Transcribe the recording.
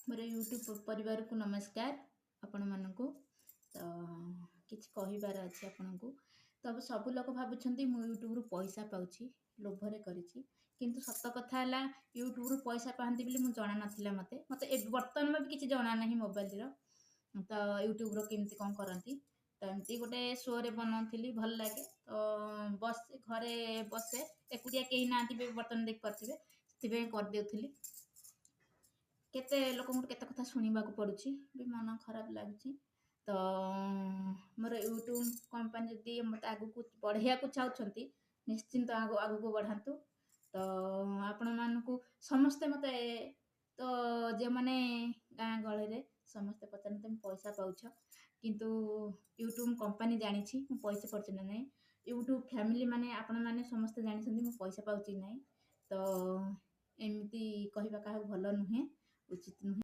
ମୋର ୟୁଟ୍ୟୁବ୍ ପରିବାରକୁ ନମସ୍କାର ଆପଣମାନଙ୍କୁ। ତ କିଛି କହିବାର ଅଛି ଆପଣଙ୍କୁ। ତ ସବୁ ଲୋକ ଭାବୁଛନ୍ତି ମୁଁ ୟୁଟ୍ୟୁବରୁ ପଇସା ପାଉଛି, ଲୋଭରେ କରିଛି। କିନ୍ତୁ ସତ କଥା ହେଲା, ୟୁଟ୍ୟୁବରୁ ପଇସା ପାଆନ୍ତି ବୋଲି ମୁଁ ଜଣା ନଥିଲା ମୋତେ। ମୋତେ ଏବେ ବର୍ତ୍ତମାନ ବି କିଛି ଜଣା ନାହିଁ ମୋବାଇଲର, ତ ୟୁଟ୍ୟୁବର କେମିତି କ'ଣ କରନ୍ତି। ତ ଏମିତି ଗୋଟେ ଶୋରେ ବନାଉଥିଲି, ଭଲ ଲାଗେ ତ ବସେ, ଘରେ ବସେ ଏକୁଟିଆ, କେହି ନାହାନ୍ତି ବି ବର୍ତ୍ତମାନ ଦେଖିପାରୁଥିବେ, ସେଥିପାଇଁ କରିଦେଉଥିଲି। କେତେ ଲୋକଙ୍କଠୁ କେତେ କଥା ଶୁଣିବାକୁ ପଡ଼ୁଛି ବି, ମନ ଖରାପ ଲାଗୁଛି। ତ ମୋର ୟୁଟ୍ୟୁବ୍ କମ୍ପାନୀ ଯଦି ମୋତେ ଆଗକୁ ବଢ଼େଇବାକୁ ଚାହୁଁଛନ୍ତି, ନିଶ୍ଚିନ୍ତ ଆଗକୁ ବଢ଼ାନ୍ତୁ। ତ ଆପଣମାନଙ୍କୁ ସମସ୍ତେ ମୋତେ, ତ ଯେଉଁମାନେ ଗାଁ ଗହଳିରେ ସମସ୍ତେ ପଚାରନ୍ତି, ତମେ ପଇସା ପାଉଛ? କିନ୍ତୁ ୟୁଟ୍ୟୁବ୍ କମ୍ପାନୀ ଜାଣିଛି ମୁଁ ପଇସା ପାଉଛି ନା ନାହିଁ। ୟୁଟ୍ୟୁବ୍ ଫ୍ୟାମିଲି ମାନେ ଆପଣମାନେ ସମସ୍ତେ ଜାଣିଛନ୍ତି ମୁଁ ପଇସା ପାଉଛି କି ନାହିଁ। ତ ଏମିତି କହିବା କାହାକୁ ଭଲ ନୁହେଁ, ଉଚିତ ନୁହେଁ।